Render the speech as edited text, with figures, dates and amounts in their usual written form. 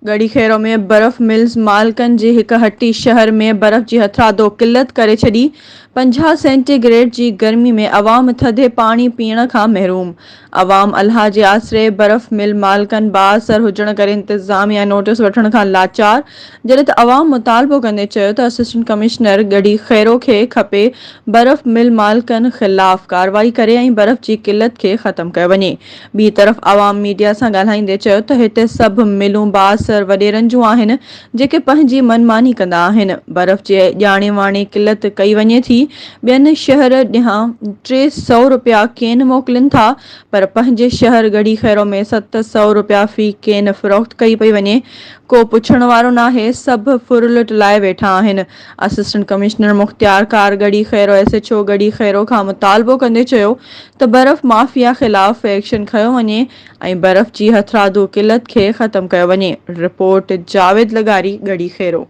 ڳڙهي خيرو ۾ برف ملز مالڪن جي هڪ هٽي شهر ۾ برف جي هٿرادو قلت ڪري ڇڏي، 50 سينٽي گريڊ جي گرمي ۾ عوام ٿڌي پاڻي پيئڻ کان محروم، عوام الله جي آسري، برف مل مالڪن بااثر هجڻ ڪري انتظاميا نوٽيس وٺڻ کان لاچار، جڏهن ته عوام مطالبو ڪندي چيو ته اسسٽنٽ ڪمشنر ڳڙهي خيرو کي کپي برف مل مالڪن خلاف ڪارروائي ڪري ۽ برف جي قلت کي ختم ڪيو وڃي. ٻي طرف عوام ميڊيا سان ڳالهائيندي چيو ته هتي سڀ ملون بااثر وڏيرن جون آهن جيڪي پنهنجي من ماني ڪندا آهن، برف جي ڄاڻي واڻي قلت ڪئي وڃي ٿي، ٻين شهر ڏانهن 300 رپيا ڪين موڪلين ٿا پر پنهنجي شهر ڳڙهي خيرو ۾ 700 رپيا في ڪين فروخت ڪئي پئي وڃي، ڪو پڇڻ وارو ناهي، سڀ ڦرلٽ لاء ويٺا آهن. اسسٽنٽ ڪمشنر مختيار ڪار Garhi Khairo S H O Garhi Khairo کان مطالبو ڪندي چيو ته برف مافيا خلاف ايڪشن کنيو وڃي ۽ برف جي هٿرادو قلت کي ختم ڪيو وڃي، رپورٽ، جاويد لغاري، ڳڙهي خيرو.